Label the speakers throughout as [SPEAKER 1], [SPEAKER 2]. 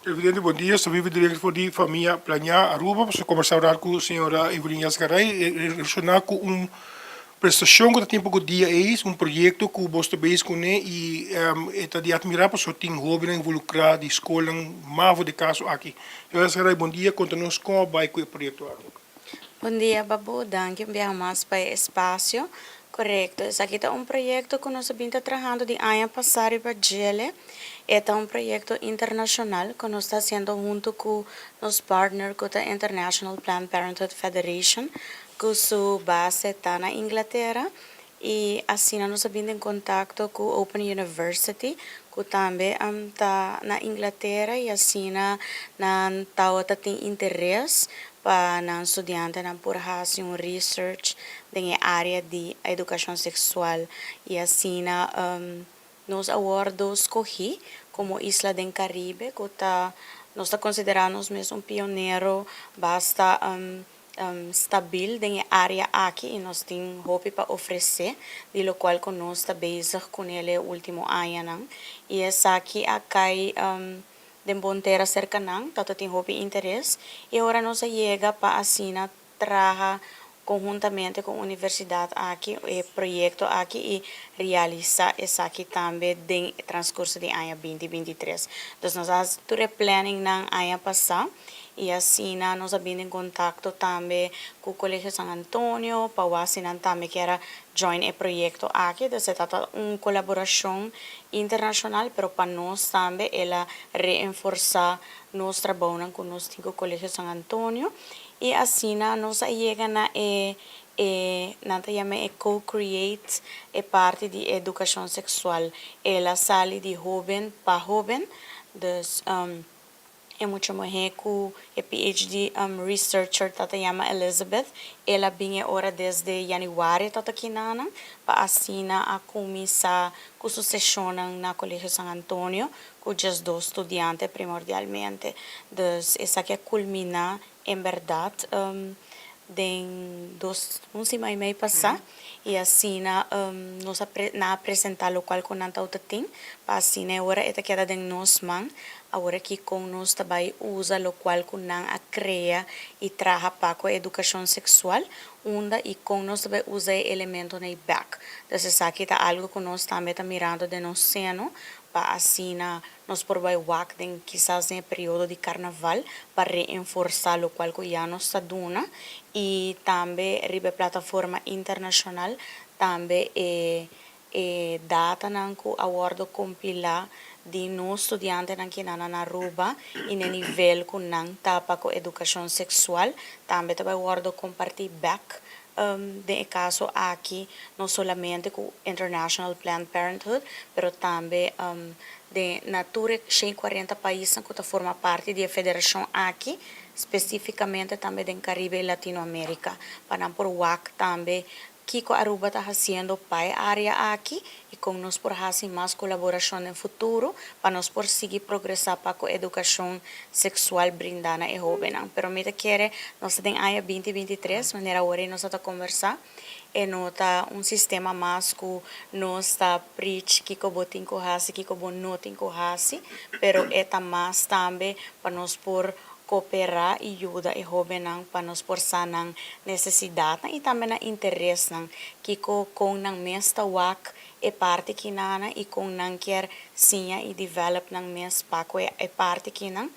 [SPEAKER 1] Televidente, bon dia. Esta vivo directo for di Famia Planea Aruba. Pasobra conversa un rato cu señora Evelyn Yazgaray relaciona cu un prestacion cu ta tin poco dia ey, un proyecto cu bos ta bezig cune y e ta di admira pasobra tin hobennan involucra di scolnan mavo di caso aki. Señora Yazgaray, bon dia. Conta nos con a bay cu e proyecto aki.
[SPEAKER 2] Bon dia, Babu. Danki un biaha mas pa e espacio. Correcto. Esaki ta un proyecto cu nos a bin ta trahando di aña pasa riba djele. E ta un proyecto internacional cu nos ta haciendo hunto cu nos partner cu ta International Planned Parenthood Federation, cu su base ta na Inglatera. Y asina nos a bin den contacto cu Open University, cu tambe ta na Inglatera, y asina nan tawata tin interes pa nan studiantenan por haci un research den e area di educacion sexual. Y asina nos a wordo scogi como isla den Caribe cu ta nos ta considera nos mes un pionero basta stabil den e area aki y nos tin hopi pa ofrece di locual cu nos ta bezig cu e ultimo añanan, y esaki a cay den bon tera cerca nan, tata tin hopi interes y ora nos a yega pa asina traha conhuntamente cu universidad aki e proyecto aki y realisa esaki tambe den transcurso di aña 2023. Dus nos a tur planning nan aña pasa y asina nos a bin den contacto tambe cu Colegio San Antonio pa asina tambe kier join e proyecto aki. Dus e ta un colaboracion internacional, pero pa nos tambe el a reforsa nos trabou cu nos tin cu Colegio San Antonio y asina nos a yega na e nan ta yama e co-create e parti di educacion sexual. El a sali di hoben pa hoben, dus e mucha muhe cu e PhD researcher tata yama Elizabeth. El a bin ora desde januari tata kinana pa asina a cuminsa cu su sesion na Colegio San Antonio cu just dos studiante primordialmente. Dus esaki a culmina en berdad den 2, un siman y mey pasa y asina nos a na presenta locual cu nan tin pa asina ora e ta keda den nos man awor aki con nos tambe usa locual cu nan a crea y traha pa cu educacion sexual, unda y con nos tambe usa e elemento na back. Dus esaki ta algo cu nos tambe ta mirando den nos seno pa asina nos por bay wak den kisas den periodo di carnaval pa reforsa locual cu ya nos ta duna y tambe riba plataforma internacional tambe e datanan cu a wordo compila di nos studiantenan cu nan na Aruba y na nivel cu nan ta pa cu educacion sexual tambe tambe wordo comparti back den caso aki no solamente cu International Planned Parenthood, pero tambe den na tur 140 pais cu ta forma parti di e federacion aki, specificamente tambe den Caribe y Latinoamerica, pa nan por wak tambe kico Aruba ta haciendo pa e area aki y con nos por haci mas colaboracion den futuro pa nos por sigui progresa pa cu educacion sexual brinda na e hobennan. Pero mi ta kere nos den aña 2023, manera awor nos ta conversa, e no ta un sistema mas cu nos ta preach kico bo tin cu haci, kico bo no tin cu haci, pero e ta mas tambe pa nos por coopera y yuda e hobennan pa nos por sa nan necesidad y tambe nan interesnan, kico con nan mes ta wak e parti kinana y con nan kier siña y develop nan mes pa e parti kinan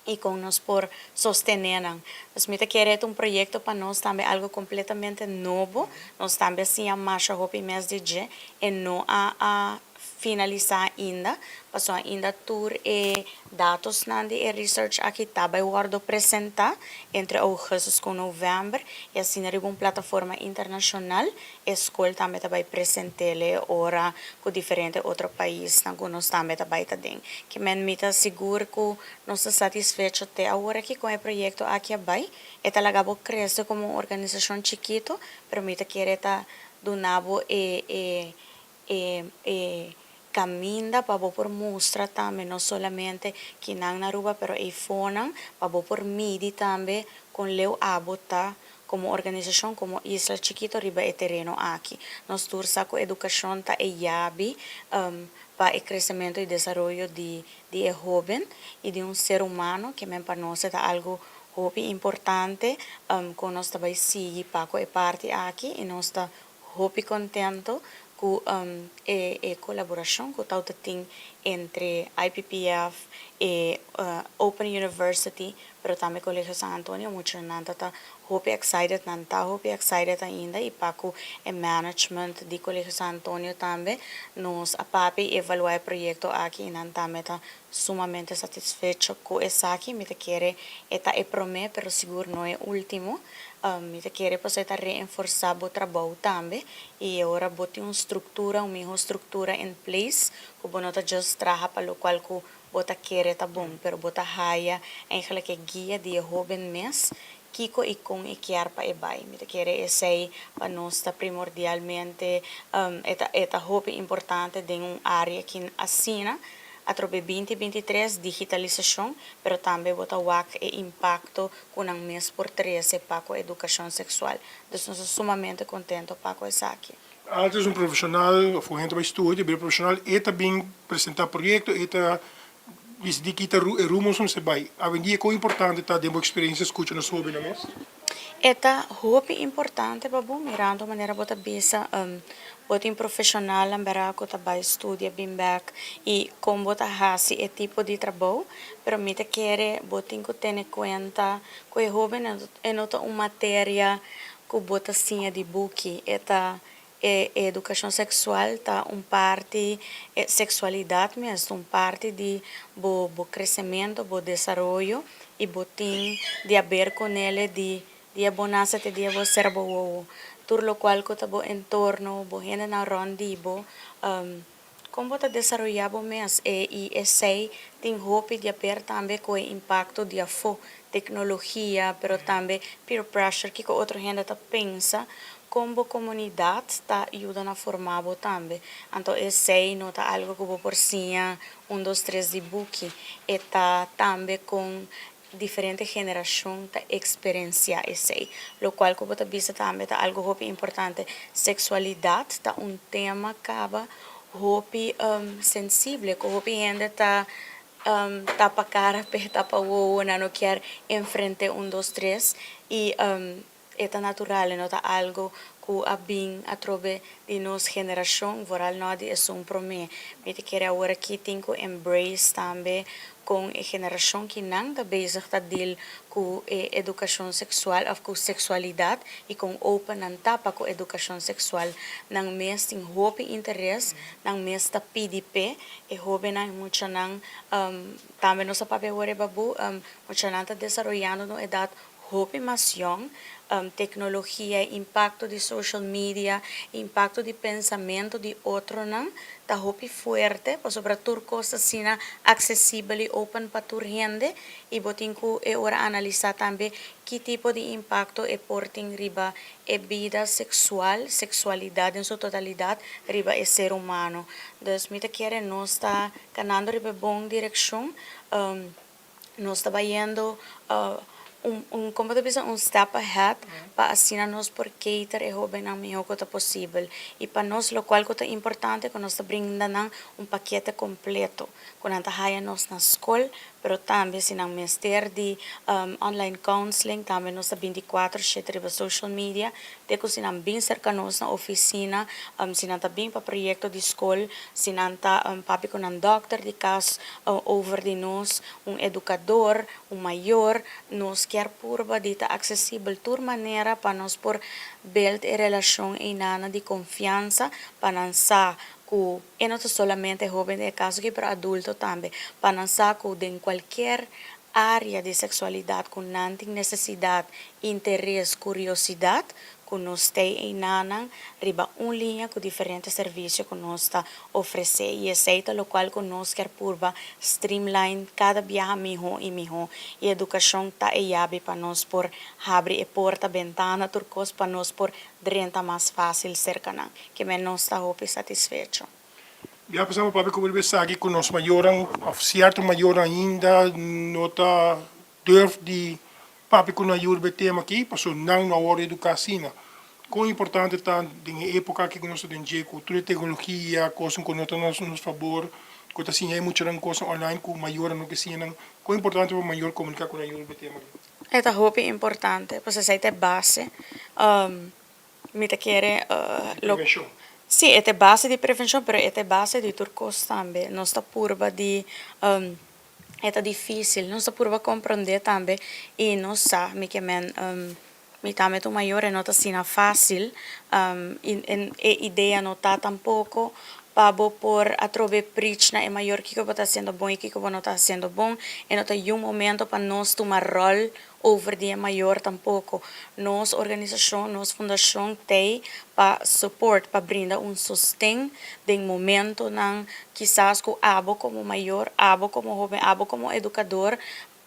[SPEAKER 2] y con nos por sostene nan. Dus mi ta kere un proyecto pa nos tambe algo completamente nobo, nos tambe siña masha hopi mes di dje y no a finalisa ainda, paso ainda tur e datonan di e research aki ta bay wordo presenta entre augustus cu november y asina riba un plataforma internacional e scol tambe ta bay presentele ora cu diferente otro paisnan cu nos tambe ta bay ta den. Kiermen mi ta sigur cu nos ta satisfecho te awor aki cu e proyecto aki a bay. E ta laga bo crece como un organisacion chikito, pero mi ta kere ta duna bo e caminda pa bo por mustra tambe no solamente kinan na Aruba, pero e fonan pa bo por midi tambe con leu abo ta como organisacion, como isla chikito riba e tereno aki. Nos tur sa cu educacion ta e yabi. pa e crecemento y desaroyo di di e hoben y di un ser humano ke men pa nos e ta algo hopi importante cu nos ta bay sigui pa cu e parti aki y nos ta hopi contento cu e e colaboracion cu tawata tin entre IPPF e Open University pero tambe Colegio San Antonio. Muchanan ta ta hopi excited, nan ta hopi excited ainda y pa cu e management di Colegio San Antonio tambe nos a papia y evalua e proyecto aki y nan tambe ta sumamente satisfecho cu esaki. Mi ta kere e ta e prome pero sigur no e ultimo. Mi ta kere pasobra e ta reenforsa bo trabou tambe y e ora bo tin un structura, un miho structura in place cu bo no ta just traha pa locual cu bo ta kere ta bon, pero bo ta haya eigenlijk e guia di e hoben mes kiko y con e kier pa e bay. Mi ta kere esey pa nos ta primordialmente, e ta e ta hopi importante den un area kin asina, atrobe 2023, digitalisacion, pero tambe bo ta wak e impacto cu nan mes por trece pa cu educacion sexual. Dus nos ta sumamente contento pa cu esaki.
[SPEAKER 1] Antes un profesional of un hende bay studia bira profesional e ta bin presenta proyecto e ta dicidi ki ta e rumbo nos mester bay. Awendia con importante ta den bo experiencia scucha nos hobennan mes?
[SPEAKER 2] E ta hopi importante pa bo mirando manera bo ta bisa bo tin profesionalnan bera cu ta bay studia bin bek y con bo ta haci e tipo di trabou pero mi ta kere bo tin cu tene cuenta cu e hobennan e no ta un materia ku bo ta siña di buki. E ta e edukashon seksual ta un parti, e seksualidat mes ta un parti di bo bo kresementu, bo desaroyo i bo tin di haber konele di dia bo nase te dia bo sera bo wowo. Tur lokual ku ta bo entorno, bo hendenan rònt di bo, Kon bo ta desaroyá bo mes e i esei tin hopi di aber tambe ku e impakto di afó, teknologia, pero tambe peer pressure, kiko otro hende ta pensa, kon bo komunidat ta yuda na forma bo tambe. Anto esei no ta algu ku bo por siña un dos tres di buki, e ta tambe kon diferente generashon ta eksperensiá esei. Lokual ku bo ta bisa tambe ta algu hopi importante. Seksualidat ta un tema kaba hopi sensible ku hopi hende ta tapa kara p'e, tapa wowo, nan no kier enfrent'é un dos tres i E ta natural, e no ta algo cu a bin atrobe di nos generacion, vooral no di esun prome. Mi ta kere awor aki tin cu embrace tambe con e generacion ki nan ta bezig ta deal cu e educacion sexual of cu sexualidad y con open nan ta pa cu educacion sexual. Nan mes tin hopi interes, nan mes ta pidi p'e, e hobennan, e muchanan, tambe nos a papia awor e babu, muchanan ta desaroyando na un edad Hopi mas yòn, teknologia, e impakto di social media, e impakto di pensamentu di otronan ta hopi fuerte pasobra tur kos ta asina aksesibel i open pa tur hende i bo tin ku e ora analisá tambe ki tipo di impakto e por tin riba e bida seksual, seksualidat den su totalidat riba e ser humano. Dus mi ta kere nos ta kanando riba e bon direkshon. Nos ta bayendo un un como ta bisa un step ahead pa asina nos por cater e hobennan miho cu ta posibel y pa nos locual cu ta importante cu nos ta brinda nan un pakete completo cu nan ta haya nos na scol pero tambe si nan mester di online counseling tambe nos ta binticuatro shete riba social media te cu si nan bin cerca nos na oficina si nan ta bin pa proyecto di scol si nan ta papia cu nan dokter di cas over di nos, un educador, un mayor, nos kier purba di ta accesibel tur manera pa nos por build e relacion eynana di confiansa pa nan sa cu e no ta solamente hoben den e caso aki pero adulto tambe, pa nan sa cu den cualkier area di sexualidad cu nan tin necesidad, interes, curiosidad, cu nos t'ey eynanan riba un liña cu diferente servicio cu nos ta ofrece y esey ta locual cu nos kier purba streamline cada biaha miho y miho y educacion ta e yabi pa nos por habri e porta, bentana, tur cos pa nos por drenta mas facil cerca nan. Kimen nos ta hopi satisfecho.
[SPEAKER 1] Ya pasamos papia cu riba esaki cu nos mayornan of cierto mayornan ainda no ta durf di papia cu nan yu riba e tema aki pasobra nan no a worde educa asina. Kon importante ta den e époka aki ku nos ta den dje ku tur e teknologia, kosnan ku no ta na nos fabor, ku ta siña e muchanan kosnan online ku mayornan no ke siña nan. Kon importante pa mayor komuniká ku nan yu riba e tema aki?
[SPEAKER 2] E ta hopi importante, pasobra esei ta e base. Mi ta kere
[SPEAKER 1] lo. Prevenshon.
[SPEAKER 2] Sí, e ta e base di prevenshon, pero e ta e base di tur kos tambe. Nos ta purba di e ta difísil, nos ta purba komprondé tambe i nos sa, mi ke men mi tambe ta un mayor, e no ta asina fásil i e idea no ta tampoko pa bo por atrobe preach na e mayor kiko bo ta hasiendo bon i kiko bo no ta hasiendo bon. E no ta yun momento pa nos tuma ròl over di e mayor tampoko. Nos organisashon, nos fundashon t'ei pa support, pa brinda un sosten den momentonan kisas ku abo komo mayor, abo komo hoben, abo komo edukador,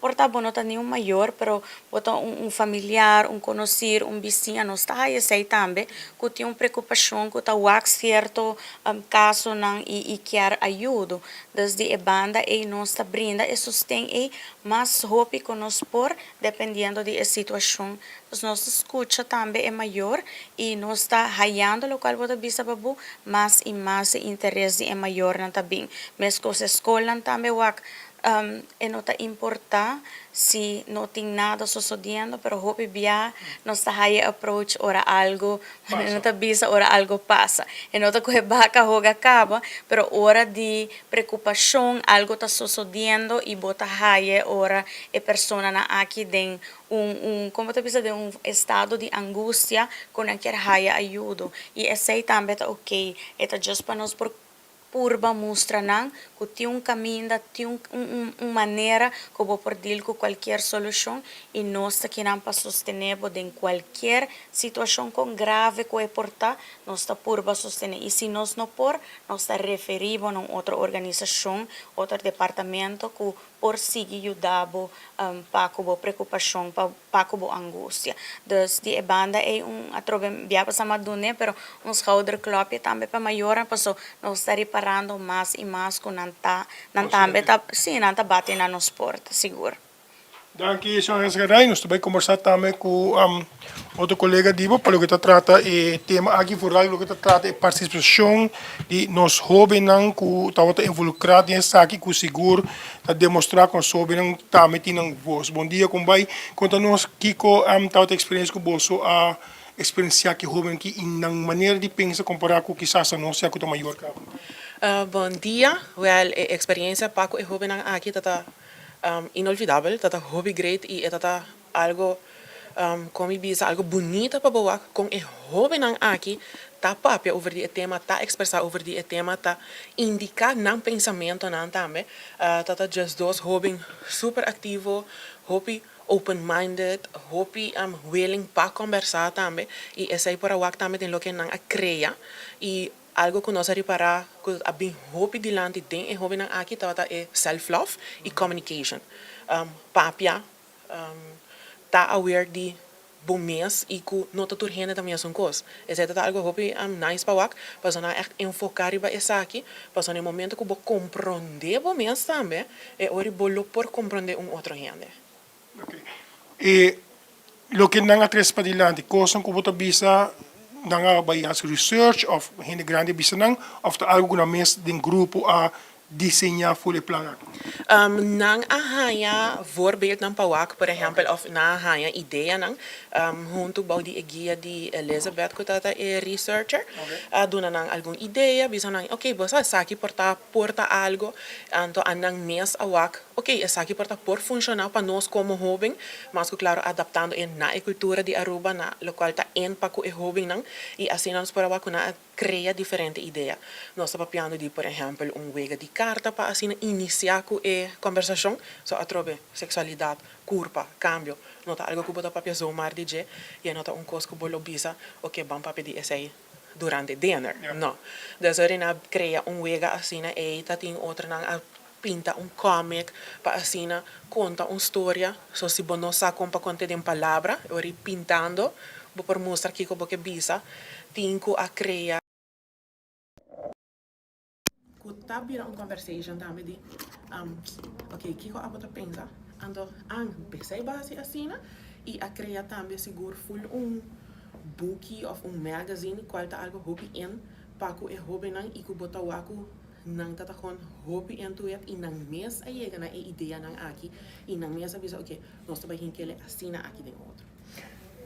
[SPEAKER 2] por ta bo no ta ni un mayor pero bo ta un familiar, un konosir, un bisiña, nos ta haya esei tambe ku tin un prekupashon, ku ta wak sierto kasonan i kier ayudo. Dus di e banda ei nos ta brinda e sosten ei Mas hopi ku nos por, dependiendo di e situashon. Dus nos ta skucha tambe e mayor i nos ta hayando lokual bo ta bisa pa bo, mas i mas e interes di e mayornan ta bin. Meskos e skolnan tambe wak, e no ta importá si no tin nada sosodiendo, pero hopi bia nos ta haya e approach ora algu E no ta bisa ora algo pasa. E no ta coge baca hoga caba, pero ora di preocupacion algo ta sosodiendo y bo ta haye ora e personanan aki den un, un, como ta bisa, den un estado di angustia cu nan kier haya ayudo. Y esey tambe ta ok. E ta just pa nos por Purba mustra nan ku tin un kaminda, tin un un manera ku bo por deal ku kualkier solushon i nos ta kinan pa sostené bo den kualkier situashon kon grave ku e por ta, nos ta purba sostené i si nos no por, nos ta referí bo na un otro organisashon, otro departamento ku por sigui yuda bo pa ku bo preokupashon, pa pa ku bo angustia. Dus di e banda ei un atrobe bia pasa mas dun'e pero un schouderklopje tambe pa mayornan paso nos ta riparando mas i mas ku nan ta nan tambe ta si nan ta bati na nos porta sigur.
[SPEAKER 1] Danki señor Esgaray. Nos ta bai kombersá tambe ku otro kolega di bo pa loke ta trata e tema aki vooral loke ta trata e partisipashon di nos hóbennan ku tabata involukrá den esaki ku sigur ta demostrá ku nos hóbennan tambe tin nan vos. Bon dia kon bai? Konta nos kiko tabata e eksperensia ku boso a eksperensiá ku e hóbennan aki i nan manera di pensa kompará ku kisas anos ya ku ta mayor kaba.
[SPEAKER 3] Bon dia. Wèl e eksperensia pa ku e hóbennan aki ta ta inolvidabel, ta ta hopi great i e ta ta algo kon mi bisa algo bunita pa bo wak kon e hobennan aki ta papia over di e tema, ta expresa over di e tema, ta indica nan pensamentonan tambe. Ta ta just dos hoben super activo, hopi open minded, hopi willing pa combersa tambe y esey por a wak tambe den loke nan a crea y algo cu nos a ripara cu a bin hopi dilanti den e hobennan aki tabata e self love y communication. Papia ta aware di bo mes y cu no ta tur hende ta mesun cos. Esey ta ta algo hopi nice pa wak, pasobra nan a echt enfoca riba esaki, pasobra na e momento cu bo compronde bo mes tambe, e ora bo lo por compronde un otro hende.
[SPEAKER 1] Ok. E loke nan a trece padilanti, cosnan cu bo ta bisa nan a bay haci research of hende grandi a bisa nan of ta algo cu nan mes den grupo a diseñá for e plan aki?
[SPEAKER 3] Nan a haña voorbeeldnan pa wak, por ehèmpel, òf nan a haña ideanan huntu bou di e guia di Elizabeth ku ta ta e researcher. A duna nan algun idea, bisa nan, oke, bo sa esaki por ta por ta algu. Anto a nan mes a wak, oke, esaki por ta por funshoná pa nos komo hóben, mas ku klaro adaptando e na e kultura di Aruba, na lokual ta en pa ku e hóbennan. I asina nos por a wak ku nan a Crea diferente idea. Nos ta papiando di, por ehempel, un wega di carta pa asina inicia cu e conversacion. So atrobe, sexualidad, curpa, cambio, no ta algo cu bo ta papia zomaar di dje y e no ta un cos cu bo lo bisa, ok, ban papia di esey durante dinner. No. Dus ora nan a crea un wega asina ey ta tin otronan a pinta un comic pa asina conta un storia. So si bo no sa con pa conte den palabra, e ora pintando bo por mustra kico bo ke bisa. Tin cu a crea. Cu ta bira un conversation tambe di, ok, kico abo ta pensa? Anto, an, pesey bo haci asina? Y a crea tambe sigur full un. buki òf un magazine kual ta algu hopi in pa ku e hóbennan i ku bo ta wak ku nan ta ta kon hopi into it i nan mes a yega na e ideanan aki i nan mes a bisa oke nos ta bai hinkele asina aki den otro.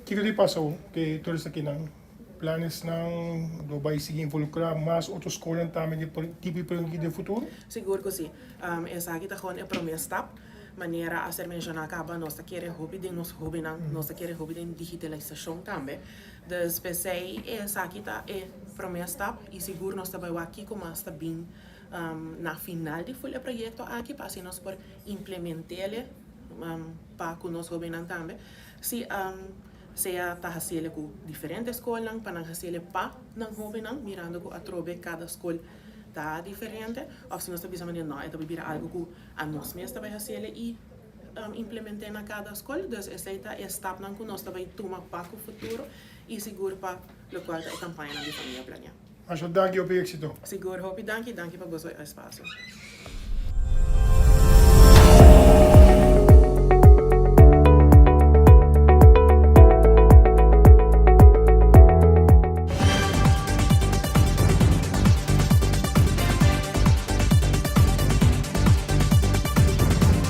[SPEAKER 1] Kiko di pasa awo ke tur esakinan planesnan lo bai sigui involukrá mas otro skolnan tambe den tipo di proyekto aki den futuro?
[SPEAKER 3] Sigur ku si. Esaki ta gewoon e promé stap. Manera a ser menshoná kaba nos ta kere hopi den nos hóbennan, nos ta kere hopi den digitalisashon tambe. Dus p'esei esaki ta e promé stap i sigur nos ta bai wak kiko mas ta bin na final di ful e proyekto aki pa asina nos por implement'el pa ku nos hóbennan tambe. Si sea ta hasiel ku diferente skolnan pa nan hasiel pa nan hóbennan mirando ku atrobe kada skol ta diferente òf si nos ta bisa manera no e ta bai bira algu ku anos mes ta bai hasiel i implement'é na kada skol. Dus esei ta e stapnan ku nos ta bai tuma pa ku futuro i sigur pa lokual ta e kampañanan di Famia Planiá.
[SPEAKER 1] Masha danki, hopi éksito.
[SPEAKER 3] Sigur, hopi danki, danki pa boso espasio.